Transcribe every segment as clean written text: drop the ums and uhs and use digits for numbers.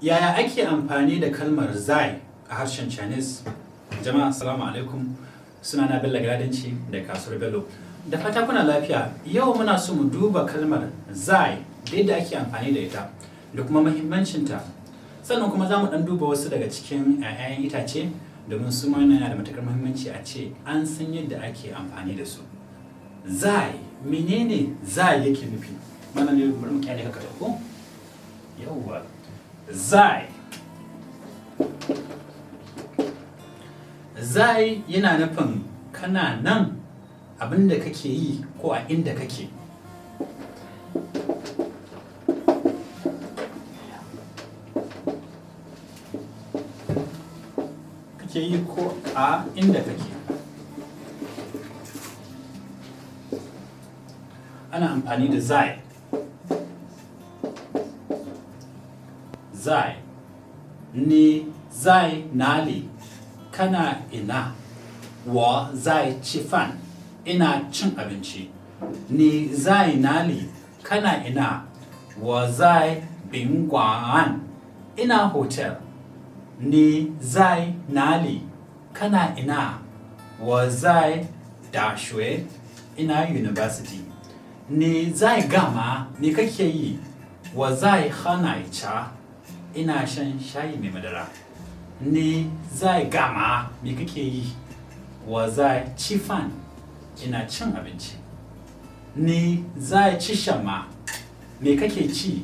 Yaya ake amfani da kalmar 在 a harshen Chinese? Jama'a, assalamu alaikum. Sunana Bello Galadanci da Kasuwar Bello. Da fata kuna lafiya. Yau muna so mu duba kalmar 在 da yadda ake amfani da ita da kuma muhimmancinta. Sannan kuma za mu ɗan duba wasu daga cikin 'ya'yan itace, domin su ma yana da matuƙar muhimmanci a ce an san yadda ake amfani da su. 在, menene 在 yake nufi? Mana ne, bari mu kyale haka ko? Yawwa. 在. 在 yana nufin kana nan, abin da kake yi ko a inda kake. Kake yi ko a inda kake. Ana amfani da 在. 在. 你在哪里? Kana ina? 我在吃饭. Ina cin abinci. 你在哪里? Kana ina? 我在宾馆. Ina hotel. 你在哪里? Kana ina? 我在大学. Ina university. 你在干嘛? Me kake yi? 我在喝奶茶. Ina shan shayi mai madara. 你在干嘛? Me kake yi? 我在吃饭. Ina cin abinci. 你在吃什么? Me kake ci?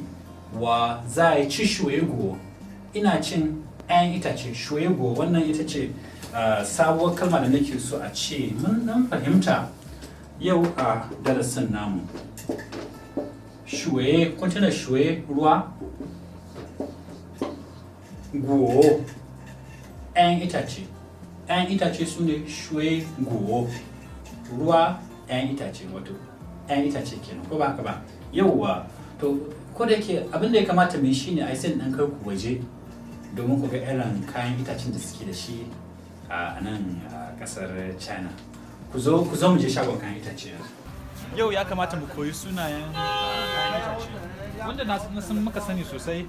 我在吃水果. Ina cin 'ya'yan itace. 水果, wannan ita ce sabuwar kalma da nake so a ce mun dan fahimta yau a darasin namu. 水, kun tuna 水, ruwa, 果, 'ya'yan itace. 'Ya'yan itace su ne 水果, ruwa, 'ya'yan itace, wato 'ya'yan itace kenan, ko ba haka ba? Yauwa. To, ko da yake abin da ya kamata mu yi shine ai sai in dan kai ku waje domin ku ga irin kayan itacen da suke da shi a nan a kasar China. Ku zo, ku zo mu je shagon kayan itace yanzu. Yau ya kamata mu koyi sunayen kayan itace wanda na san muka sani sosai.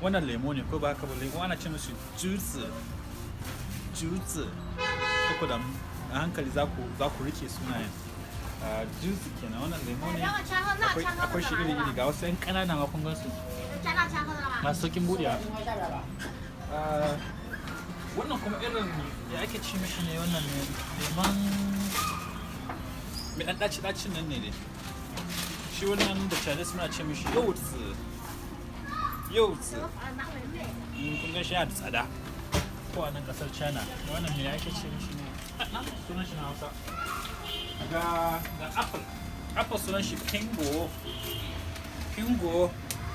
Wannan lemo ne, ko ba haka ba? Lemo ana ce musu 橘子, 橘子. Ko da a hankali za ku rike sunayen. 橘子 kenan, wannan lemo ne. Akwai shi iri iri, ga wasu 'yan ƙanana ma, kun gan su, masu saukin buɗewa. Wannan kuma irin ya ake ci mishi ne? Wannan ne lemon mai ɗan ɗaci ɗacin nan ne dai shi. Wannan da Chinese muna ce mishi 柚子, 柚子. Kun gan shi, yana da tsada ko a nan ƙasar China. Wannan me ake ce mishi ne? Sunan shi na Hausa? Ga apple. Apple sunan shi 苹果, 苹果.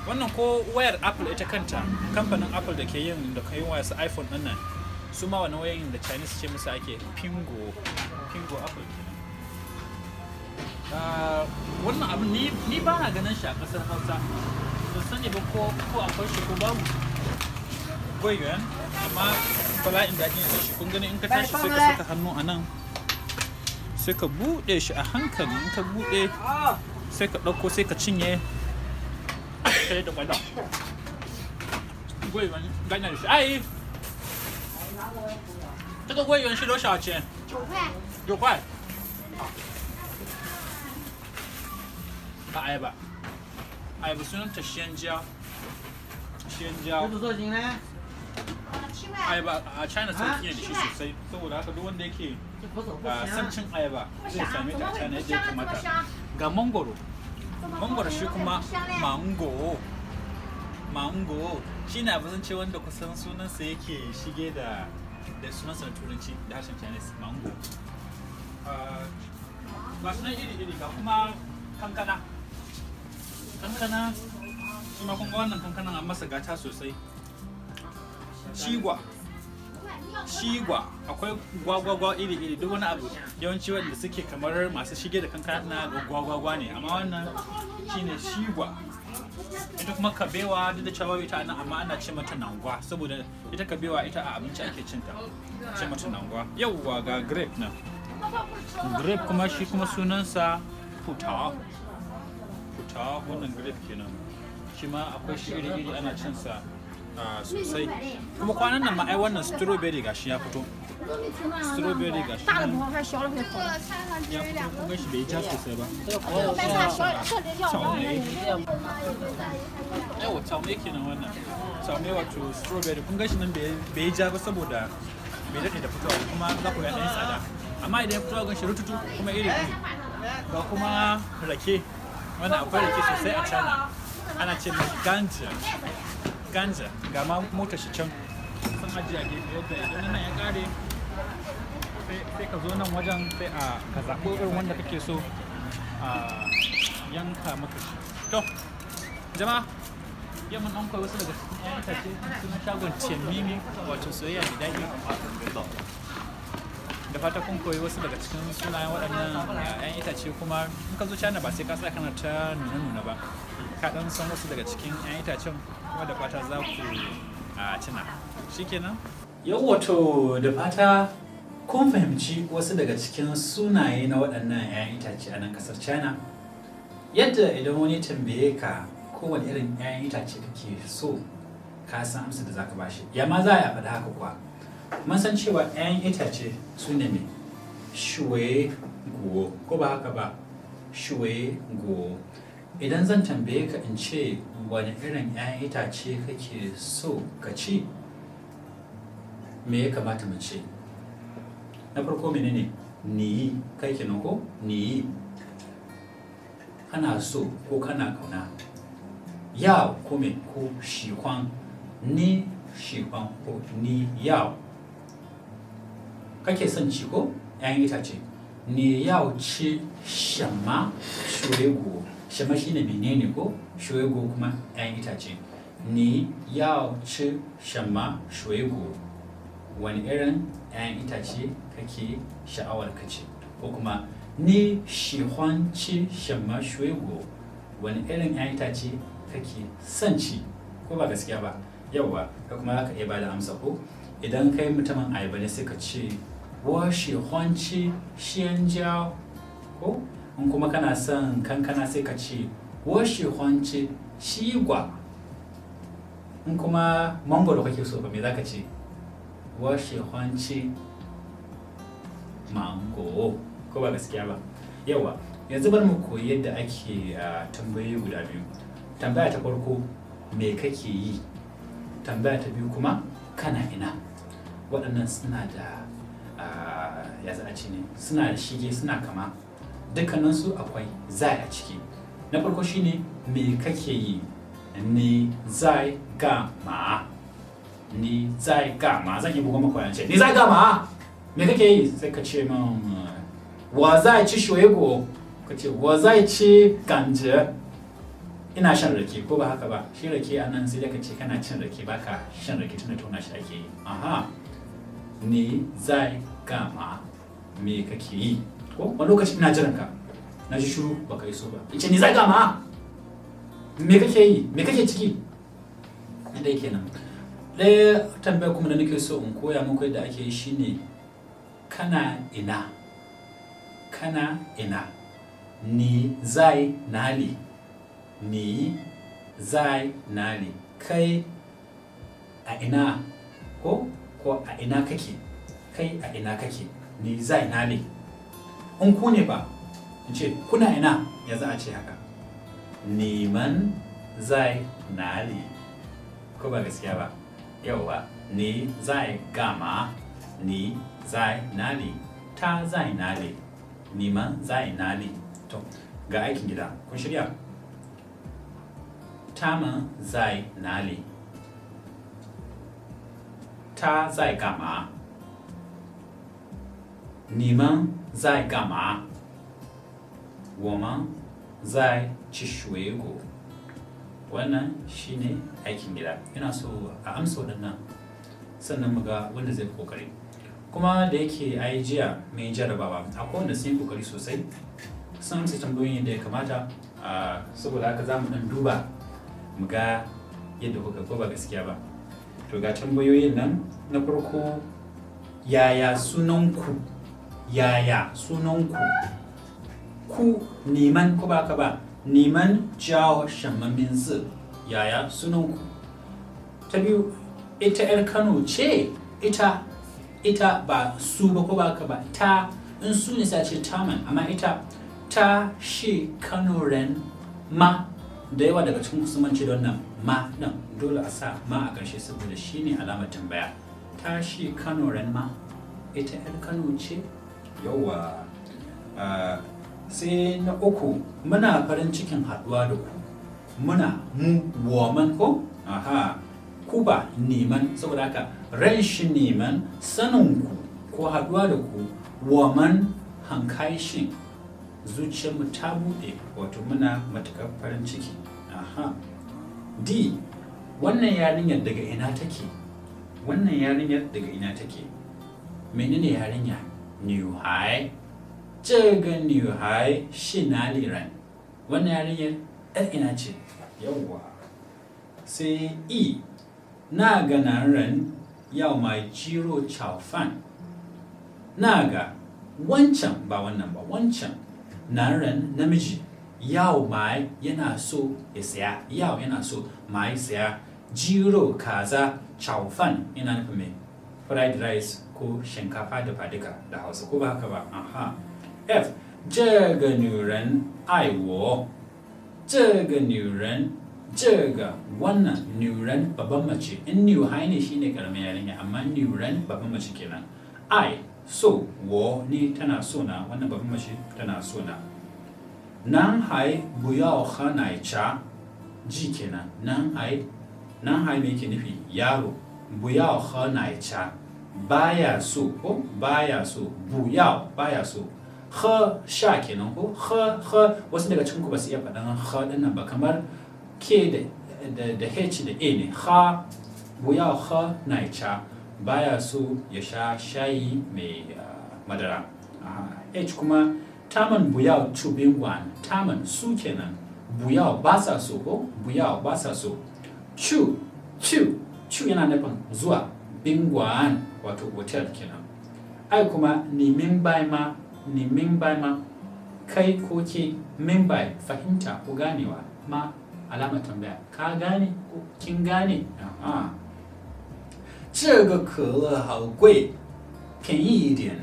Wannan ko wayar Apple ita kanta, kamfanin Apple da ke yin da kai waya su iPhone din nan, su ma wannan wayoyin da Chinese ce musu ake 苹果, 苹果, apple kenan. Wannan abin ni ba na ganin shi a kasar Hausa, ban sani ba ko akwai shi ko babu. 桂圆, amma bala'in daɗi ne da shi. Kun gani, in ka tashi sai ka saka hannu a nan, sai ka buɗe shi a hankali. In ka buɗe, sai ka ɗauko, sai ka cinye sai da ƙwallon. 桂圆干的是，哎，这个桂圆是多少钱？ 9块。 9块。Ba ayaba. Ayaba sunanta 香蕉. 香蕉. 多少斤呢？ 7块。 Ayaba a China sauki ne da shi sosai, saboda haka duk wanda yake son cin ayaba zai same ta a China yadda ya kamata. Ga mangoro. Mangoro shi kuma 芒果. 芒果 shi ne abu ce wanda kusan sunansa yake shige da sunansa na Turanci da harshen Chinese, 芒果. Ga sunan iri-iri, ga kuma kankana. Kankana shi ma, kun ga wannan kankanan an masa gata sosai. 西瓜, 西瓜, akwai gwagwagwa iri-iri. Duk wani abu yawanci wanda suke kamar masu shige da kankana na ga gwagwagwa ne, amma wannan shine 西瓜. Ita kuma kabewa, duk da cewa ita nan amma ana ce mata 南瓜, saboda ita kabewa ita a abinci ake cinta, ce mata 南瓜. Yauwa, ga grape nan. Grape kuma shi kuma sunansa 葡萄, 葡萄. Wannan grape kenan, shi ma akwai shi iri-iri, ana cinsa. Sosai. Kuma kwanan nan ma ai wannan strawberry gashi ya fito. Strawberry gashi 大了 nan 不好，还是小了会 ya 好。 fito, kun gan shi bai ja sosai ba. 这个白菜小，这里要草莓。要。 Yawa, tsaume kenan wannan. Tsaume wato strawberry, kun gan shi nan bai ja ba saboda bai daɗe da fitowa ba, kuma za ku ga ɗan tsada. Amma idan ya fito gan shi rututu kuma iri iri. Ga kuma rake. Wannan akwai rake sosai a China. Ana ce mashi ganja. Ganja. Ga ma motar shi can. Sun ajiye a gefe yadda idan nan ya ƙare sai ka zo nan wajen sai a ka zaɓi irin wanda kake so a yanka maka shi. To, jama'a, yau mun ɗan koyi wasu daga cikin 'ya'yan itace sunan shagon Tianmimi, wato soyayya mai daɗi. Da fata kun koyi wasu daga cikin sunayen waɗannan 'ya'yan itace, kuma in ka zo China ba sai ka tsaya kana ta nuna-nuna ba. Ka ɗan san wasu daga cikin 'ya'yan itacen, kuma da fata za ku tuna. Shikenan? Yau wato da fata kun fahimci wasu daga cikin sunaye na waɗannan 'ya'yan itace a nan ƙasar China. Yadda idan wani tambaye ka kowane irin 'ya'yan itace kake so, ka san amsa da zaka bashi. Ya ma za a faɗa haka kuwa? Mun san cewa 'ya'yan itace su ne mai 水果, ko ba haka ba? 水果. Idan zan tambaye ka in ce wani irin 'ya'yan itace kake so ka ci, me ya kamata mu ce? Na farko menene? 你, kai kenan ko? 你 kana so ko kana kauna. 要 ko me ko 喜欢, 你喜欢 ko 你要 kake son ci ko 'ya'yan itace. 你要吃什么水果? 什么 shine menene ko, 水果 kuma 'ya'yan itace. 你要吃什么水果? Wani irin 'ya'yan itace kake sha'awar ka ci? Ko kuma 你喜欢吃什么水果? Wani irin 'ya'yan itace kake son ci? Ko ba gaskiya ba? Yauwa, ka kuma za ka iya bada amsa ko? Idan kai mutumin ayaba ne sai ka ce 我喜欢吃香蕉 ko? In kuma kana son kankana sai ka ce 我喜欢吃西瓜. In kuma mangwaro kake so ba, me za ka ce? 我喜欢吃芒果, ko ba gaskiya ba? Yauwa, yanzu bari mu koyi yadda ake tambayoyi guda biyu. Tambaya ta farko, me kake yi? Tambaya ta biyu kuma, kana ina? Waɗannan suna da ya za a ce ne, suna da shige, suna kama. Dukkaninsu akwai 在 a ciki. Na farko shine me kake yi? 你在干嘛? 你在干嘛? Zan iya buga maka waya ce 你在干嘛? Me kake yi? Sai ka ce min 我在吃水果, ka ce 我在吃甘蔗. Ina shan rake, ko ba haka ba? Shi rake a nan sai dai ka ce kana cin rake, baka shan rake tunda tauna shi ake yi. Aha, 你在干嘛, me kake yi? Ko wani lokaci ina jiran ka, na ji shiru baka iso ba, in ce 你在干嘛, me kake yi, me kake ciki? Dai kenan. Ɗaya tambaya kuma da nake so in koya muku yadda ake yi shine kana ina? Kana ina? 你在哪里? 你在哪里? Kai a ina ko a ina kake? Kai a ina kake? 你在哪里? In ku ne ba, in ce kuna ina, ya za a ce haka? 你们在哪里? Ko ba gaskiya ba? Yauwa, 你在干嘛? 你在哪里? 他在哪里? 你们在哪里? To, ga aikin gida, kun shirya? 他们在哪里? 他在干嘛? 你们在干嘛? 我们在吃水果. Wannan shine aikin gida. Ina so a amsa waɗannan sannan mu ga wanda zai fi kokari. Kuma da yake ai jiya mun yi jarabawa, akwai wanda sun yi kokari sosai, sun amsa tambayoyin yadda ya kamata. Saboda haka za mu ɗan duba mu ga yadda kuka, ko ba gaskiya ba? To, ga tambayoyin nan. Na farko, yaya sunanku? Yaya sunanku? Ku, 你们, ko ba haka ba? 你们叫什么名字? Yaya sunanku? Ta biyu, ita 'yar Kano ce? Ita, ita ba su ba, ko ba ka ba? Ta, in su ne sai ce 他们, amma ita, 她是 Kano 人吗? Da yawa daga cikin sun mance da wannan 吗 ɗin. Dole a sa 吗 a ƙarshe saboda shi ne alamar tambaya. 她是 Kano 人吗? Ita 'yar Kano ce? Yawwa. Sai na uku, muna farin cikin haɗuwa da ku. Muna, mu, 我们 ko? Aha. Ku ba, 你们. Saboda haka 认识你们, sanin ku ko haɗuwa da ku, 我们很开心, zuciyarmu ta buɗe, wato muna matuƙar farin ciki. Aha. D, wannan yarinyar daga ina take? Wannan yarinyar daga ina take? Menene yarinya? 女孩. 这个女孩是哪里人? Wannan yarinyar yar ina ce? Yawwa. Sai E, 那个男人要买鸡肉炒饭. 那个, wancan, ba wannan ba, wancan, 男人, namiji, 要买, yana so ya saya, 要 yana so, 买 saya, 鸡肉 kaza, 炒饭 yana nufin mai fried rice ko shinkafa dafa duka da Hausa, ko ba haka ba? Aha. F, 这个女人爱我. 这个女人, 这个 wannan, 女人 babban mace. In 女孩 ne shine karamin yarinya, amma 女人 babban mace kenan. 爱 so, 我 ni, tana so na, wannan babban mace tana so na. 男孩不要喝奶茶. G kenan. 男孩, 男孩 me yake nufi? Yaro. 不要喝奶茶, baya so ko? Baya so, 不要 baya so, 喝 sha kenan ko? 喝, 喝, wasu daga cikin ku ba su iya faɗan 喝 ɗin nan ba, kamar K da H da A ne, 哈. 不要喝奶茶, baya so ya sha shayi mai madara. H kuma, 他们不要住宾馆. 他们 su kenan, 不要 ba sa so ko? 不要 ba sa so, 去, 去, 去 yana nufin zuwa, 宾馆 wato hotel kenan. I kuma, 你明白吗? 你明白吗? Kai ko ke, 明白 fahimta ko ganewa, 吗 alama tambaya, ka gane ko kin gane? Aha. 这个可乐好贵，便宜一点.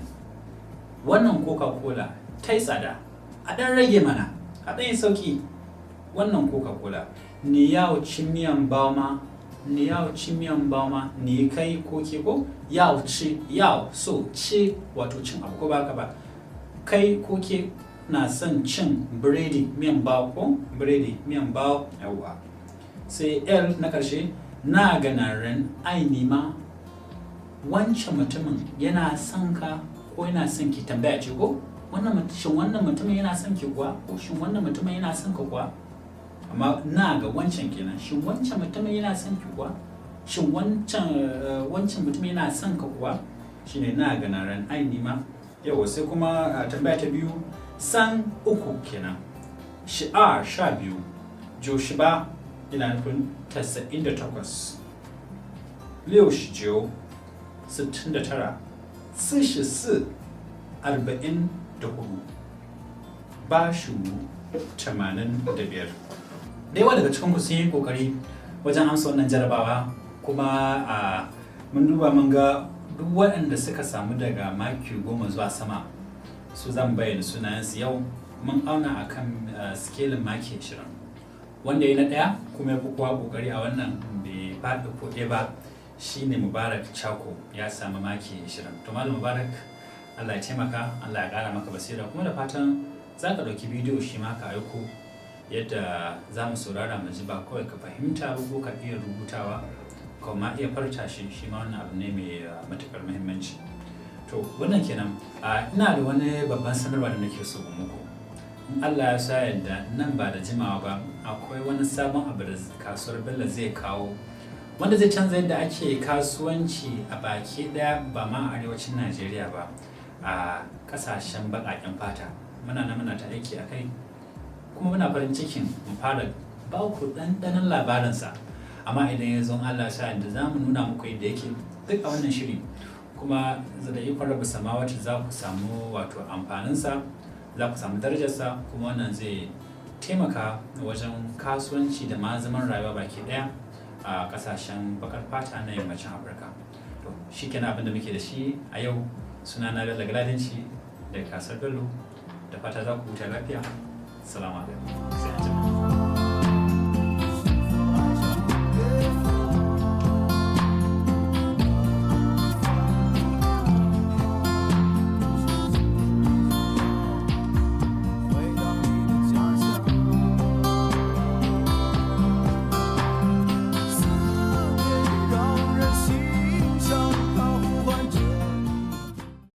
Wannan Coca-Cola ta yi tsada, a ɗan rage mana, a ɗan yi sauki. Wannan Coca-Cola. 你要吃面包吗? 你要吃面包吗? 你 kai ko ke ko, 要吃, 要 so, 吃 wato cin abu, ko ba haka ba? Kai ko ke na son cin biredi, 面包 ko? Biredi, 面包. Yawwa. Sai L na ƙarshe, 那个男人爱你吗? Wancan mutumin yana son ka ko yana son ki? Tambaya ce ko? Wannan, shin wannan mutumin yana son ki kuwa, ko shin wannan mutumin yana son ka kuwa? Amma 那个 wancan kenan. Shin wancan mutumin yana son ki kuwa? Shin wancan mutumin yana son ka kuwa? Shine 那个男人爱你吗? Yau sai kuma tambaya ta biyu, 三 uku kenan, 12 12, 98 yana nufin 98, 69 69, 44 44, 85 85. Da yawa daga cikinku sun yi kokari wajen amsa wannan jarabawa, kuma a mun duba mun ga duk waɗanda suka samu daga maki 10 zuwa sama su zan bayyana sunayensu yau. Mun auna akan sikelin maki 20. Wanda ya na ɗaya kuma ya fi kowa kokari a wannan, bai faɗi ko ɗaya ba, shine Mubarak Chako, ya samu maki 20. To Malam Mubarak, Allah ya taimaka, Allah ya ƙara maka basira, kuma da fatan za ka ɗauki bidiyo shi ma ka aiko yadda za mu saurara mu ji, ba kawai ka fahimta ba ko ka iya rubutawa, ka ma iya furta shi. Shi ma wannan abu ne mai matuƙar muhimmanci. To wannan kenan. Ina da wani babban sanarwa da nake so in muku. In Allah ya sa yadda, nan ba da jimawa ba akwai wani sabon abu da Kasuwar Bello zai kawo wanda zai canza yadda ake kasuwanci a baki daya, ba ma a arewacin Najeriya ba, a kasashen baƙaƙen fata. Muna nan muna ta aiki a kai, kuma muna farin cikin mu fara ba ku ɗanɗanon labarinsa. Amma idan ya zo, Allah sa yadda, za mu nuna muku yadda yake duk a wannan shiri, kuma da ikon rabu samawati za ku samu wato amfaninsa, za ku samu darajarsa, kuma wannan zai taimaka wajen kasuwanci da ma zaman rayuwa baki ɗaya. a kasashen bakar fata na yammacin Afirka. To, shi kenan abin da muke da shi a yau. Suna na Bello Galadanci daga Kasar Bello. Da fata za ku huta lafiya. Salamu alaikum, sai an jima.